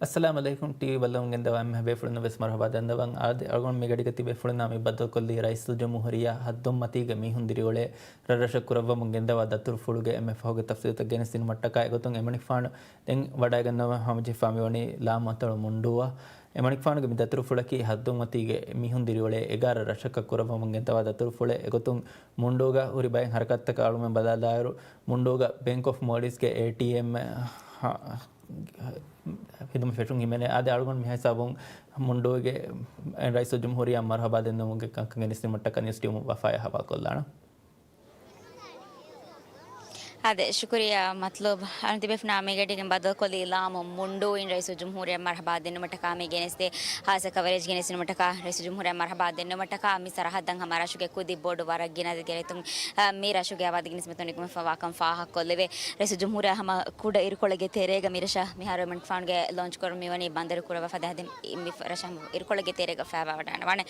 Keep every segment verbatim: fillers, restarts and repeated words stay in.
އައްސަލާމު ޢަލައިކުމް. ޓީވީ ބައްލަވަމުން ގެންދަވާ އެންމެހާ ބޭފުޅުންނަށް ވެސް މަރުޙަބާ ދަންނަވަން. އާދެ، އަޅުގަނޑު މިގަޑީގަ ތިބޭފުޅުންނާ މި ބައްދަލުކޮށްލީ ރައީސުލްޖުމްހޫރިއްޔާ ހައްދުން މަތީގަ މީހުން ދިރިއުޅޭ ރަށްރަށަށް ކުރައްވަމުން ގެންދަވާ ދަތުރުފުޅުގެ އެންމެ ފަހުގެ ތަފްސީލްތައް ގެނެސްދިނުމަށްޓަކާ އެގޮތުން އެމަނިކުފާނު ދެން ވަޑައިގަންނަވަން ހަމަޖެހިފާ މިވަނީ ލާމަތޮޅު މުންޑޫއަށް. އެމަނިކުފާނުގެ މި ދަތުރުފުޅަކީ ހައްދުން މަތީގެ މީހުން ދިރިއުޅޭ އެގާރަ ރަށަކަށް ކުރައްވަމުން ގެންދަވާ ދަތުރުފުޅެއް. އެގޮތުން މުންޑޫގަ ހުރި ބައެއް ހަރަކާތްތަކަށް އަޅުމެން ބަލާލާއިރު، މުންޑޫގަ ބޭންކް އޮފް މޯލްޑިވްސްގެ އޭޓީއެމް ހިދުމަތް ފެށުން ހިމެނޭ. އާދެ، އަޅުގަނޑު މިހާ ހިސާބުން މުންޑޫގެ ރައީސުލްޖުމްހޫރިއްޔާ މަރުޙަބާ ދެންނެވުމުގެ ކަންކަން ގެނެސްދިނުމަށްޓަކާ ނިއުސް ޓީމު ވަފާޔާ ހަވާލުކޮށްލާނަން. އާދެ، ޝުކުރިއްޔާ މަތްލޫބް. އަޅުން ތިބޭފުނާ މިގަޑީގެ ބައްދަލުކޮށްލީ ލާމު މުންޑޫއިން ރައީސުލްޖުމްހޫރިއްޔާ މަރުޙަބާ ދެންނުމަށްޓަކާ މި ގެނެސްދޭ ހާއްސަ ކަވަރޭޖް ގެނެސްދިނުމަށްޓަކާ، ރައީސުލްޖުމްހޫރިއްޔާ މަރުޙަބާ ދެންނުމަށްޓަކާ މި ސަރަހައްދަށް ހަމަ ރަށުގެ ކުދި ބޮޑު ވަރަށް ގިނަ ދިގެރިތުން، އާ، މި ރަށުގެ އާބާދީގެ ނިސްބަތުން ނިކުމެފަވާކަން ފާހަގަކޮށްލެވޭ. ރައީސުލްޖުމްހޫރިއްޔާ ހަމަ ކުޑަ އިރުކޮޅެއްގެ ތެރޭގަ މި ރަށަށް މިހާރު އެމަނިކުފާނުގެ ލޯންޗް ކުރަން މިވަނީ ބަނދަރު ކުރައްވާ ފަދަ އަދި މި ރަށަށް ހަމަ އިރުކޮޅެއްގެ ތެރޭގަ ފައިވާވަޑައިގަންނަވާނެ.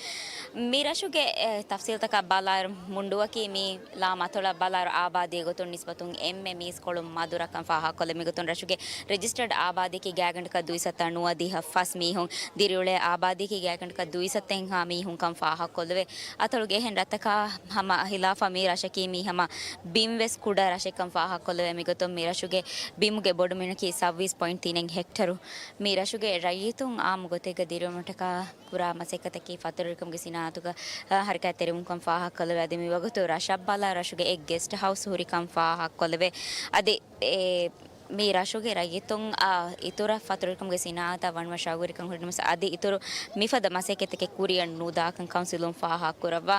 މި ރަށުގެ، އެ، ތަފްސީލްތަކަށް ބަލާއިރު މުންޑޫއަކީ މި ލާ މަތޮޅަށް ބަލާއިރު އާބާދީ ގޮތުން ނިސްބަތުން އެންމެ މީސްކޮޅު މަދު ރަށްކަން ފާހަގަކޮށްލެވޭ. މިގޮތުން ރަށުގެ ރެޖިސްޓަރޑް އާބާދީއަކީ ގާތްގަނޑަކަށް ދުއިސައްތަ ނުވަދިހަ ފަސް މީހުން ދިރިއުޅޭ އާބާދީއަކީ ގާތްގަނޑަކަށް ދުއިސައްތަ އެއްހާ މީހުންކަން ފާހަގަކޮށްލެވޭ. އަތޮޅުގެ އެހެން ރަށްތަކާ ހަމަ ހިލާފަށް މި ރަށަކީ މީ ހަމަ ބިންވެސް ކުޑަ ރަށެއްކަން ފާހަގަކޮށްލެވޭ. މިގޮތުން މި ރަށުގެ ބިމުގެ ބޮޑުމިނަކީ ސައްވީސް ޕޮއިންޓް ތިނެއް ހެކްޓަރު. މި ރަށުގެ ރައްޔިތުން އާއްމު ގޮތެއްގަ ދިރިއުޅުމަށްޓަކާ ކުރާ މަސައްކަތަކީ ފަތުރުވެރިކަމުގެ ސިނާއަތުގަ، އަ، ހަރަކާތްތެރިވުމުންކަން ފާހަގަކޮށްލެވޭ. އަދި މިވަގުތު ރަށަށް ބަލާ ރަށުގެ އެއް ގެސްޓް ހައުސް ހުރިކަން ފާހަގަކޮށްލެވޭ. އަދި އެ، މި ރަށުގެ ރައްޔިތުން، އާ، އިތުރަށް ފަތުރުވެރިކަމުގެ ސިނާއަތަށް ވަނުމަށް ޝައުގުވެރިކަން ހުރި ނަމަވެސް، އަދި އިތުރު މިފަދަ މަސައްކަތްތަކެއް ކުރިއަށް ނުދާކަން ކައުންސިލުން ފާހަގަކުރައްވާ.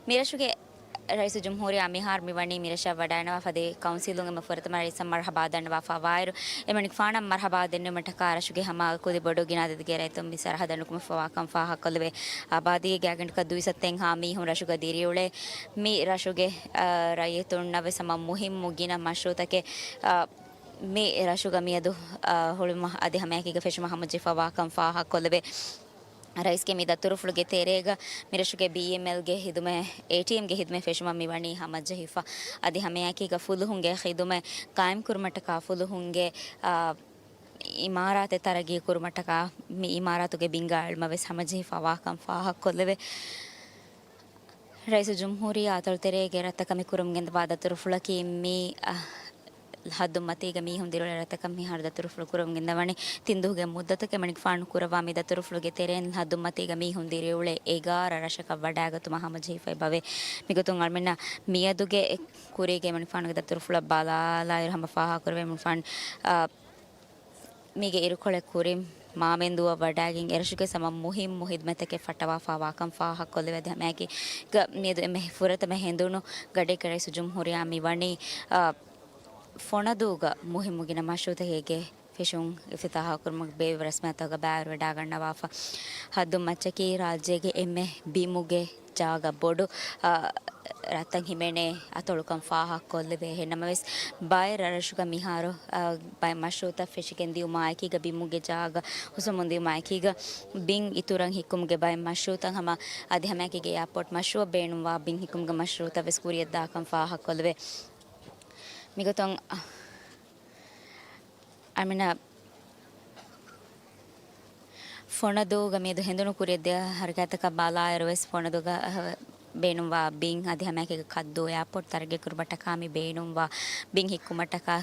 މި ރަށުގެ ރައީސުލްޖުމްހޫރިއްޔާ މިހާރު މިވަނީ މިރަށަށް ވަޑައިގަންނަވާ ފަދަ ކައުންސިލުން އެންމެ ފުރަތަމަ ރައީސަށް މަރުޙަބާ ދަންނަވާފަ ވާއިރު، އެމަނިކުފާނަށް މަރުޙަބާ ދެންނެވުމަށްޓަކާ ރަށުގެ ހަމަ ކުދި ބޮޑު ގިނަ އަދަދެއްގެ ރައްޔިތުން މި ސަރަހައްދަށް ނުކުމެފަވާކަން ފާހަގަކޮށްލެވޭ. އާބާދީގެ ގާތްގަނޑަކަށް ދުއިސައްތަ އެއްހާ މީހުން ރަށުގަ ދިރިއުޅޭ. މި ރަށުގެ، އަ، ރައްޔިތުންނަށް ވެސް ހަމަ މުހިއްމު ގިނަ މަޝްރޫޢުތަކެއް، އަ، މި ރަށުގަ މިއަދު، އަ، ހުޅުމަށް އަދި ހަމައެކީގަ ފެށުމަށް ހަމަޖެހިފަވާކަން ފާހަގަކޮށްލެވޭ. ރައީސްގެ މި ދަތުރުފުޅުގެ ތެރޭގަ މިރަށުގެ ބީއެމްއެލްގެ ހިދުމަތް، އޭޓީއެމްގެ ހިދުމަތް ފެށުމަށް މިވަނީ ހަމަޖެހިފަ. އަދި ހަމައެކީގަ ފުލުހުންގެ ޚިދުމަތް ޤާއިމްކުރުމަށްޓަކާ ފުލުހުންގެ، އާ، އިމާރާތެއް ތަރައްގީ ކުރުމަށްޓަކާ މި އިމާރާތުގެ ބިންގާ އެޅުމަށް ވެސް ހަމަޖެހިފަވާކަން ފާހަގަކޮށްލެވޭ. ރައީސުލްޖުމްހޫރިއްޔާ އަތޮޅުތެރޭގެ ރަށްތަކަށް މި ކުރަމުން ގެންދަވާ ދަތުރުފުޅަކީ މި، އަ، ހައްދުން މަތީގަ މީހުން ދިރިއުޅޭ ރަށްތަކަށް މިހާރު ދަތުރުފުޅު ކުރަމުން ގެންދަވަނީ. ތިން ދުވަހުގެ މުއްދަތަކަށް އެމަނިކުފާނު ކުރައްވާ މި ދަތުރުފުޅުގެ ތެރެއިން ހައްދުން މަތީގަ މީހުން ދިރިއުޅޭ އެގާރަ ރަށަކަށް ވަޑައިގަތުމަށް ހަމަޖެހިފައި ބަވޭ. މިގޮތުން އަޅުމެންނަށް މިއަދުގެ ކުރީގެ އެމަނިކުފާނުގެ ދަތުރުފުޅަށް ބަލާލާއިރު ހަމަ ފާހަގަކުރެވޭ. އެމަނިކުފާނު، އާ، މީގެ އިރުކޮޅެއް ކުރިން މާމެންދޫއަށް ވަޑައިގެން އެރަށުގެ ހަމަ މުހިއްމު ހިދުމަތްތަކެއް ފައްޓަވާފަ ވާކަން ފާހަގަކޮށްލެވޭ. އަދި ހަމައެކީގަ މިއަދު އެންމެ ފުރަތަމަ ހެނދުނު ގަޑިއެއްގަ ރައީސުލްޖުމްހޫރިއްޔާ މިވަނީ، އާ، ފޮނަދޫގަ މުހިއްމު ގިނަ މަޝްރޫޢުތަކެއްގެ ފެށުން އިފްތިތާޙު ކުރުމުގެ ބޭއްވި ރަސްމިއްޔާތުގަ ބައިވެރިވެވަޑައިގަންނަވާފަ. ހައްދުން މައްޗަކީ ރާއްޖޭގެ އެންމެ ބިމުގެ ޖާގަ ބޮޑު، އާ، ރަށްތައް ހިމެނޭ އަތޮޅުކަން ފާހަގަކޮށްލެވޭ. އެހެންނަމަވެސް، ބައެއް ރަށްރަށުގަ މިހާރު، އާ، ބައެއް މަޝްރޫޢުތައް ފެށިގެން ދިއުމާއެކީގަ ބިމުގެ ޖާގަ ހުސްވަމުން ދިއުމާއެކީގަ ބިން އިތުރަށް ހިއްކުމުގެ ބައެއް މަޝްރޫޢުތައް ހަމަ އަދި ހަމައެކީގަ އެއާޕޯޓް މަޝްރޫޢަށް ބޭނުންވާ ބިން ހިއްކުމުގެ މަޝްރޫޢުތައް ވެސް ކުރިއަށްދާކަން ފާހަގަކޮށްލެވޭ. މިގޮތުން، އަ، އަމިނަ ފޮނަދޫގަ މިއަދު ހެނދުނު ކުރިއަށް ދިޔަ ހަރަކާތްތަކަށް ބަލާއިރު ވެސް ފޮނަދޫގަ، އަ، ބޭނުންވާ ބިން އަދި ހަމައެކީގަ ކައްދޫ އެއާޕޯޓް ތަރައްގީ ކުރުމަށްޓަކާ މި ބޭނުންވާ ބިން ހިއްކުމަށްޓަކާ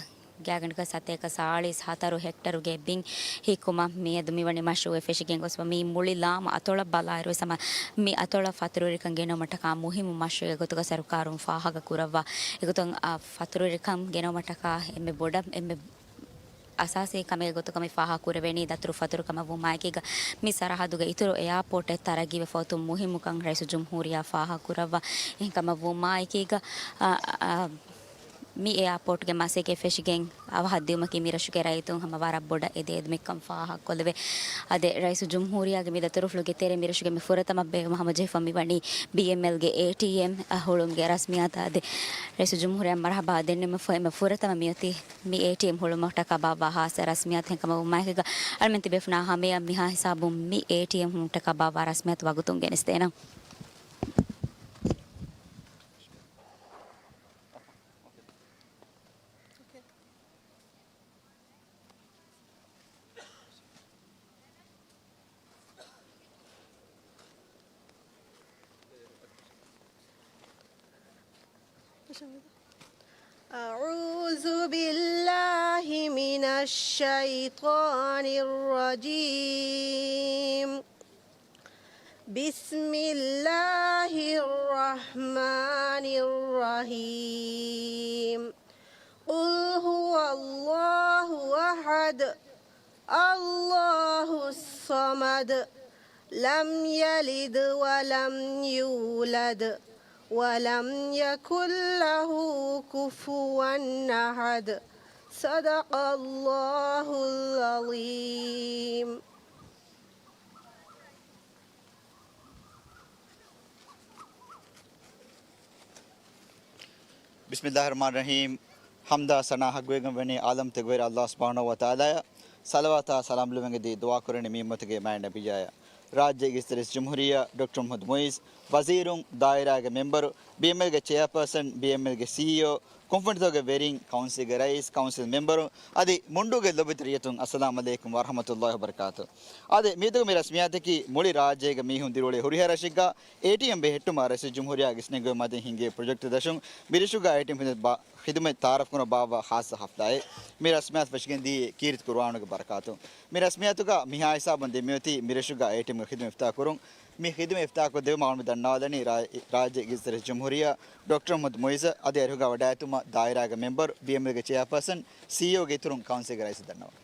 ގާތްގަނޑަކަށް ސަތޭކަ ސާޅީސް ހަތަރު ހެކްޓަރުގެ ބިން ހިއްކުމަށް މިއަދު މިވަނީ މަޝްރޫޢެއް ފެށިގެން ގޮސްފަ. މި މުޅި ލާމަ އަތޮޅަށް ބަލާއިރު ވެސް ހަމަ މި އަތޮޅަށް ފަތުރުވެރިކަން ގެނައުމަށްޓަކާ މުހިއްމު މަޝްރޫޢެއް ގޮތުގަ ސަރުކާރުން ފާހަގަ ކުރައްވާ. އެގޮތުން އަ، ފަތުރުވެރިކަން ގެނައުމަށްޓަކާ އެންމެ ބޮޑަށް އެންމެ އަސާސީ ކަމެއް ގޮތުގަ މި ފާހަގަ ކުރެވެނީ ދަތުރު ފަތުރު ކަމަށް ވުމާއެކީގަ، މި ސަރަހައްދުގެ އިތުރު އެއާޕޯޓެއް ތަރައްގީވެފަ އޮތުން މުހިއްމުކަން ރައީސުލްޖުމްހޫރިއްޔާ ފާހަގަ ކުރައްވާ. އެހެންކަމަށް ވުމާއެކީގަ، އަ، އަ، މި އެއާޕޯޓްގެ މަސައްކަތް ފެށިގެން އަވަހަށް ދިއުމަކީ މި ރަށުގެ ރައްޔިތުން ހަމަ ވަރަށް ބޮޑަށް އެދޭ އެދުމެއްކަން ފާހަގަކޮށްލެވޭ. އަދި ރައީސުލްޖުމްހޫރިއްޔާގެ މި ދަތުރުފުޅުގެ ތެރޭ މި ރަށުގެ މި ފުރަތަމަ ބޭއްވުމަށް ހަމަޖެހިފަ މިވަނީ ބީއެމްއެލްގެ އޭޓީއެމް އަ، ހުޅުމުގެ ރަސްމިއްޔާތަށް. އަދި ރައީސުލްޖުމްހޫރިއްޔާ މަރުޙަބާ ދެންނެވުމަށްފަހު އެންމެ ފުރަތަމަ މިއޮތީ މި އޭޓީއެމް ހުޅުމަށްޓަކާ ބާއްވާ ހާއްސަ ރަސްމިއްޔާތެއް ކަމަށް ވުމާއެކީގަ، އަޅުމެން ތިބޭފުޅުންނާ ހަމަޔަށް މިހާ ހިސާބުން މި އޭޓީއެމް ހުޅުމަށްޓަކާ ބާއްވާ ރަސްމިއްޔާތު ވަގުތުން ގެނެސްދޭނަން. أعوذ بالله من الشيطان الرجيم. بسم الله الرحمن الرحيم. قل هو الله أحد، الله الصمد، لم يلد ولم يولد، ولم يكن له كفوا أحد. صدق الله العظيم. ބިސްމިއްލާހި ރަޙްމާނި ރަޙީމް. ޙަމްދާ ސަނާ ޙައްޤުވެގެންވަނީ ޢާލަމްތެރި ގޮވައިރު ﷲ ސުބްޙާނަހޫ ވަތަޢާލާއަށް، ޞަލަވާތާ ސަލާމް ލެއްވެގެންދީ ދުޢާ ކުރަނީ މި އުއްމަތުގެ މާތް ނަބިއްޔާއަށް. ރާއްޖޭގެ އިސްތަށި ރައީސުލްޖުމްހޫރިއްޔާ ޑޮކްޓަރ މުޙައްމަދު މުޢިއްޒު، ވަޒީރުން، ދާއިރާގެ މެމްބަރު، ބީއެމްއެލްގެ ޗެއާޕާސަން، ބީއެމްއެލްގެ ސީއީއޯ، ކުންފުނިތަކުގެ ވެރިން، ކައުންސިލްގެ ރައީސް، ކައުންސިލް މެމްބަރު، އަދި މުންޑޫގެ ލޯބިވެތި ރައްޔިތުން، އައްސަލާމް ޢަލައިކުމް ވަރަޙްމަތުﷲ ވަބަރަކާތު. އާދެ، މިއަދުގެ މި ރަސްމިއްޔާތަކީ މުޅި ރާއްޖޭގެ މީހުން ދިރިއުޅޭ ހުރިހާ ރަށެއްގަ އޭޓީއެމް ބެހެއްޓުމަށް ރައީސުލްޖުމްހޫރިއްޔާގެ އިސްނެންގެވުމާ ދެން ހިނގޭ ޕްރޮޖެކްޓްތައް ދަށުން މިރަށުގަ އޭޓީއެމް ޚިދުމަތް ބާ-، ޚިދުމަތް ތަޢާރަފް ކުރުމަށް ބާއްވާ ޚާއްޞަ ޙަފްލާއެއް. މި ރަސްމިއްޔާތު ފެށިގެންދިޔަ ކީރިތި ޤުރުއާނުގެ ބަރަކާތުން. މި ރަސްމިއްޔާތުގަ މިހާ ހިސާބުން ދެން މިއޮތީ މިރަށުގަ އޭޓީއެމްގެ ޚިދުމަތް އިފްތިތާޙް ކުރުން. މި ޚިދުމަތް އިފްތިތާޙްކޮށްދެއްވުމަށް އަޅުގަނޑުމެން ދަންނަވާލަނީ ރާ-، ރާއްޖޭގެ އިސްތަށި ރައީސުލްޖުމްހޫރިއްޔާ ޑޮކްޓަރ މުޙައްމަދު މުޢިއްޒަށް. އަދި އަރިހުގަ ވަޑައިގަތުމަށް ދާއިރާގެ މެމްބަރު، ބީއެމްއެލްގެ ޗެއާޕާސަން، ސީއީއޯގެ އިތުރުން ކައުންސިލްގެ ރައީސަށް ދަންނަވަން.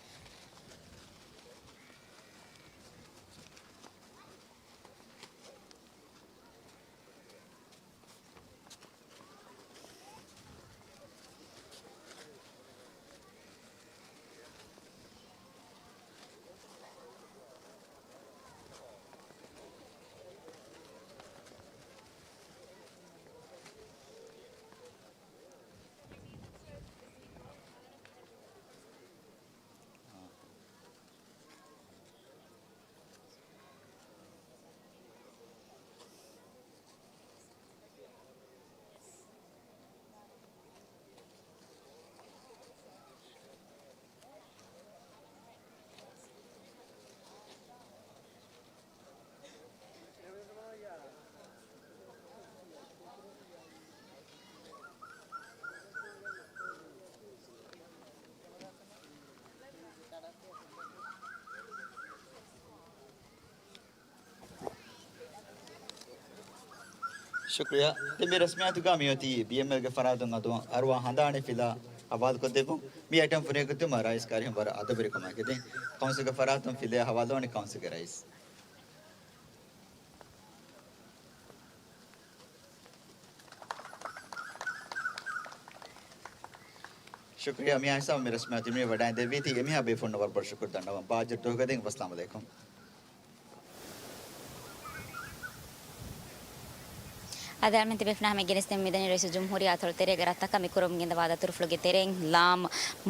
ޝުކުރިއްޔާ. ދެން މި ރަސްމިއްޔާތުގަ މިއޮތީ ބީއެމްއެލްގެ ފަރާތުން އަދު އަރުވާ ހަނދާނީ ފިލާ ހަވާލުކޮށްދެއްވުން. މި އައިޓަމް ފުރިހަމަކޮށްދިނުމަށް ރައީސް ކަރިހުން ވަރަށް އަދަބުވެރިކަމާއެކު ދެން ކައުންސިލްގެ ފަރާތުން ފިލާ ހަވާލުވަނީ ކައުންސިލްގެ ރައީސް. ޝުކުރިއްޔާ. މިހާ ހިސާބުން މި ރަސްމިއްޔާތު މި ވަޑައިދެއްވީތީ. އެމީހާ ބޭފުޅުންނަށް ވަރަށް ބޮޑަށް ޝުކުރު ދަންނަވަން. ބާއްޖަ ދުވަހަކަށް ދެން އައްސަލާމް ޢަލައިކުމް. އަދި އަޅުމެން ތިބޭފުޅުންނާ ހަމަ ގެނެސްދެން މިދަނީ ރައީސުލްޖުމްހޫރިއްޔާ އަތޮޅު ތެރޭގެ ރަށްތަކަށް މި ކުރަމުން ގެންދަވާ ދަތުރުފުޅުގެ ތެރެއިން ލާމް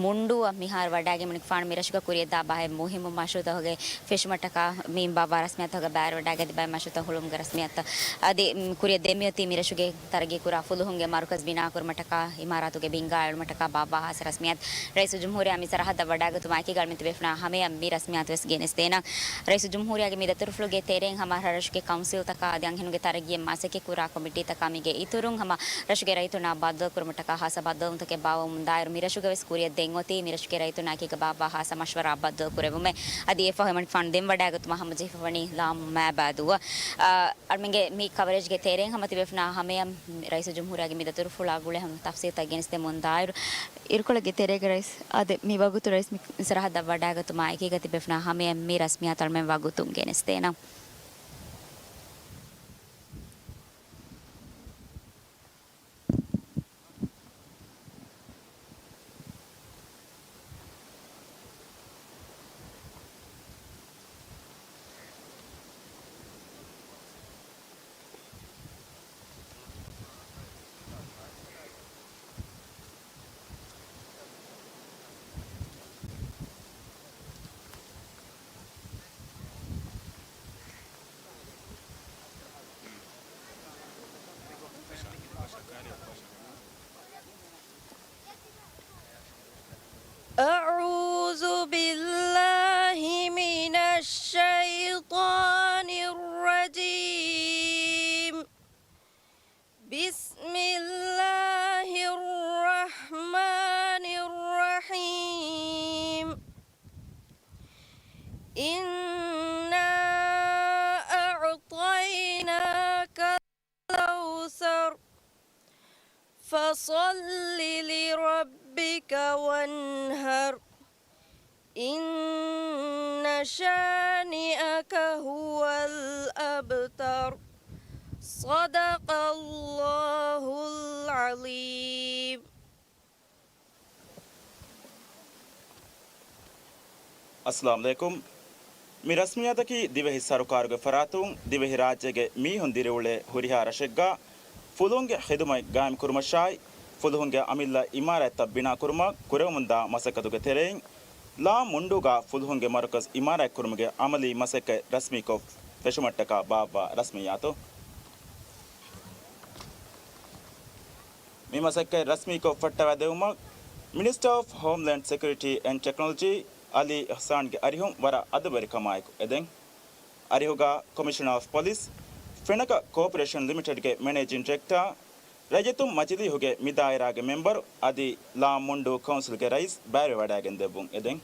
މުންޑޫއަށް މިހާރު ވަޑައިގެން މިނިކުފާނު މި ރަށުގަ ކުރިއަށްދާ ބަހެއް މުހިއްމު މަޝްރޫޢުތަކުގެ ފެށުމަށްޓަކާ މި ބާއްވާ ރަސްމިއްޔާތުގަ ބައިވެރިވެވަޑައިގަތް ބައެއް މަޝްރޫޢުތައް ހުޅުވުމުގެ ރަސްމިއްޔާތު. އަދި، މް، ކުރިއަށް ދެން މިއޮތީ މި ރަށުގެ ތަރައްގީ ކުރާ ފުލުހުންގެ މަރުކަޒް ބިނާ ކުރުމަށްޓަކާ، އިމާރާތުގެ ބިންގާ އެޅުމަށްޓަކާ ބާއްވާ ޚާއްޞަ ރަސްމިއްޔާތު. ރައީސުލްޖުމްހޫރިއްޔާ މި ސަރަހައްދަށް ވަޑައިގަތުމާ އެކީގަ އަޅުމެން ތިބޭފުޅުންނާ ހަމަޔަށް މި ރަސްމިއްޔާތު ވެސް ގެނެސްދޭނަން. ރައީސުލްޖުމްހޫރިއްޔާގެ މި ދަތުރުފުޅުގެ ތެރެއިން ހަމަ ރަށުގެ ކައުންސިލްތަކާ އަދި އަންހެނުންގެ ތަރައްގީއަށް މަސައްކަތް ކުރާ ކޮމިޓީތަކާ މީގެ އިތުރުން ހަމަ ރަށުގެ ރައްޔިތުންނާ ބައްދަލުކުރުމަށްޓަކާ ޚާއްޞަ ބައްދަލުވުންތަކެއް ބާއްވަމުން ދާއިރު މި ރަށުގަ ވެސް ކުރިއަށް ދެން އޮތީ މި ރަށުގެ ރައްޔިތުންނާ އެކީގަ ބާއްވާ ޚާއްޞަ މަޝްވަރާ ބައްދަލު ކުރެވުމޭ. އަދި އެފަހު އެމަނިކުފާނު ދެން ވަޑައިގަތުމަށް ހަމަޖެހިފަވަނީ ލާމް މާބައިދޫއަށް. އަ، އަޅުމެންގެ މި ކަވަރޭޖްގެ ތެރެއިން ހަމަ ތިބޭފުޅުންނާ ހަމަޔަށް ރައީސުލްޖުމްހޫރިއްޔާގެ މި ދަތުރުފުޅާ ގުޅޭ ހަމަ ތަފްސީލްތައް ގެނެސްދެމުން ދާއިރު، އިރުކޮޅެއްގެ ތެރޭގަ ރައީސް އާދެ، މި ވަގުތު ރައީސް މި ސަރަހައްދަށް ވަޑައިގަތުމާ އެކީގަ ތިބޭފުޅުންނާ ހަމަޔަށް މި ރަސްމިއްޔާތު އަޅުމެން ވަގުތުން ގެނެސްދޭނަން. فصل لربك وانحر. إن شانئك هو الأبتر. صدق الله العظيم. އައްސަލާމު ޢަލައިކުމް. މި ރަސްމިއްޔާތަކީ ދިވެހި ސަރުކާރުގެ ފަރާތުން ދިވެހި ރާއްޖޭގެ މީހުން ދިރިއުޅޭ ހުރިހާ ރަށެއްގަ ފުލުހުންގެ ޚިދުމަތް ގާއިމްކުރުމަށާއި، ފުލުހުންގެ އަމިއްލަ އިމާރާތްތައް ބިނާކުރުމަށް ކުރެވެމުންދާ މަސައްކަތުގެ ތެރެއިން، ލާ މުންޑޫގަ ފުލުހުންގެ މަރުކަޒު އިމާރާތްކުރުމުގެ އަމަލީ މަސައްކަތް ރަސްމީކޮށް ފެށުމަށްޓަކާ ބާއްވާ ރަސްމިއްޔާތު. މި މަސައްކަތް ރަސްމީކޮށް ފައްޓަވައިދެއްވުމަށް މިނިސްޓަރ އޮފް ހޯމްލޭންޑް ސެކިއުރިޓީ އެންޑް ޓެކްނޮލޮޖީ އަލީ އިޙްސާންގެ އަރިހުން ވަރަށް އަދަބުވެރިކަމާއެކު އެދެން. އަރިހުގަ ކޮމިޝަނަރ އޮފް ޕޮލިސް، ފެނަކަ ކޯޕަރޭޝަން ލިމިޓެޑްގެ މެނޭޖިން ޑިރެކްޓަރ، ރައްޔިތުން މަޖިލީހުގެ މި ދާއިރާގެ މެމްބަރު އަދި ލާ މުންޑޫ ކައުންސިލްގެ ރައީސް ބައިވެވަޑައިގެން ދެއްވުން އެދެން.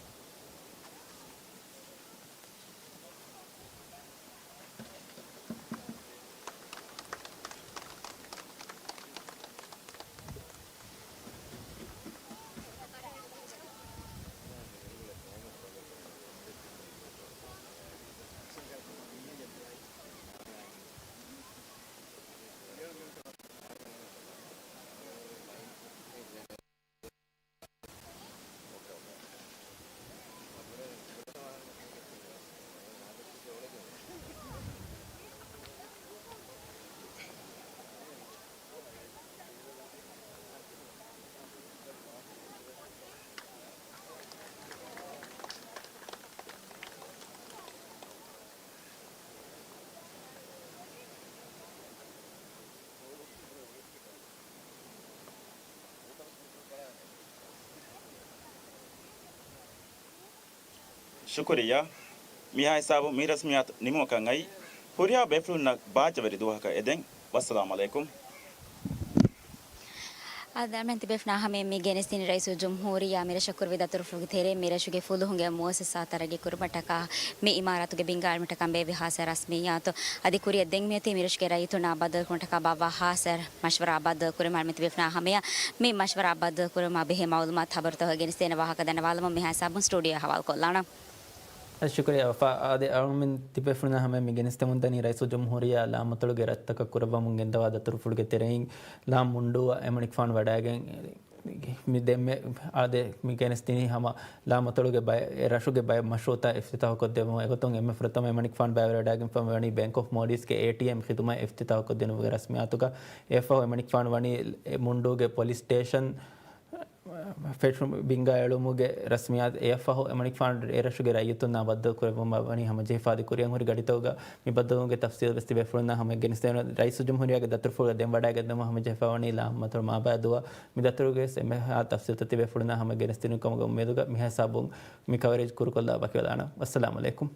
ޝުކުރިއްޔާ. މިހާ ހިސާބުން މި ރަސްމިއްޔާތު ނިމުމަކަށް އައީ. ހުރިހާ ބޭފުޅުންނަށް ބާއްޖަވެރި ދުވަހަކަށް އެދެން. ވައްސަލާމް ޢަލައިކުމް. އާދެ، އަޅުމެން ތިބޭފުޅުންނާ ހަމައަށް މި ގެނެސްދިނީ ރައީސުލްޖުމްހޫރިއްޔާ މިރަށަށް ކުރެއްވި ދަތުރުފުޅުގެ ތެރެއިން މިރަށުގެ ފުލުހުންގެ މުއައްސަސާ ތަރައްގީ ކުރުމަށްޓަކާ މި އިމާރާތުގެ ބިންގާ އެޅުމަށްޓަކާ ބޭއްވި ހާއްސަ ރަސްމިއްޔާތު އަދި ކުރިއަށް ދެން މިއޮތީ މިރަށުގެ ރައްޔިތުންނާ ބައްދަލުކުރުމަށްޓަކާ ބާއްވާ ހާއްސަ މަޝްވަރާ ބައްދަލުކުރުން. އަޅުމެން ތިބޭފުޅުންނާ ހަމައަށް މި މަޝްވަރާ ބައްދަލުކުރުމާ ބެހޭ މައުލޫމާތު ޚަބަރުތަކުގެ ގެނެސްދޭނެ ވާހަކަ ދަންނަވާލަމުން މިހާ ހިސާބުން ސްޓޫޑިއޯއަށް ހަވާލުކޮށްލާނަން. އަދި ޝުކުރިއްޔާ ވަފާ. އާދެ، އަޅުމެން ތިބޭފުޅުންނާ ހަމައަށް މި ގެނެސްދެމުންދަނީ ރައީސުލްޖުމްހޫރިއްޔާ ލާމަތޮޅުގެ ރަށްތަކަށް ކުރައްވަމުން ގެންދަވާ ދަތުރުފުޅުގެ ތެރެއިން ލާ މުންޑޫއަށް އެމަނިކުފާނު ވަޑައިގެން މި ދެންމެ އާދެ، މި ގެނެސްދިނީ ހަމަ ލާމަތޮޅުގެ ބައެއް، އެ ރަށުގެ ބައެއް މަޝްރޫއުތައް އިފްތިތާހުކޮށްދެއްވުމަށް. އެގޮތުން އެންމެ ފުރަތަމަ އެމަނިކުފާނު ބައިވެރިވަޑައިގެންފަ ވަނީ ބޭންކް އޮފް މޯލްޑިވްސްގެ އޭޓީއެމް ޚިދުމަތް އިފްތިތާހުކޮށްދިނުމުގެ ރަސްމިއްޔާތުގަ. އެއަށްފަހު އެމަނިކުފާނު ވަނީ މުންޑޫގެ ޕޮލިސް ސްޓޭޝަން ފެށު ބިންގާ އެޅުމުގެ ރަސްމިއްޔާތު. އެއަށްފަހު އެމަނިކުފާނު އެރަށުގެ ރައްޔިތުންނާ ބައްދަލުކުރެއްވުމަށް ވަނީ ހަމަޖެހިފަ. އަދި ކުރިއަށް ހުރި ގަޑިތަކުގަ މި ބައްދަލުވުމުގެ ތަފްސީލް ވެސް ތިބޭފުޅުންނާ ހަމަ ގެނެސްދޭނަން. ރައީސުލްޖުމްހޫރިއްޔާގެ ދަތުރުފުޅުގަ ދެން ވަޑައިގެންދިއުމަށް ހަމަޖެހިފަ ވަނީ ލާމަތޮޅު މާބައިދޫއަށް. މި ދަތުރުގައި ވެސް އެންމެހާ ތަފްސީލްތައް ތިބޭފުޅުންނާ ހަމަ ގެނެސްދިނުމުގެ އުއްމީދުގަ މިހާ ހިސާބުން މި ކަވަރޭޖް ކުރުކޮށްލާ ވަކިވެލާނަން. ވައްސަލާމް ޢަލައިކުމް.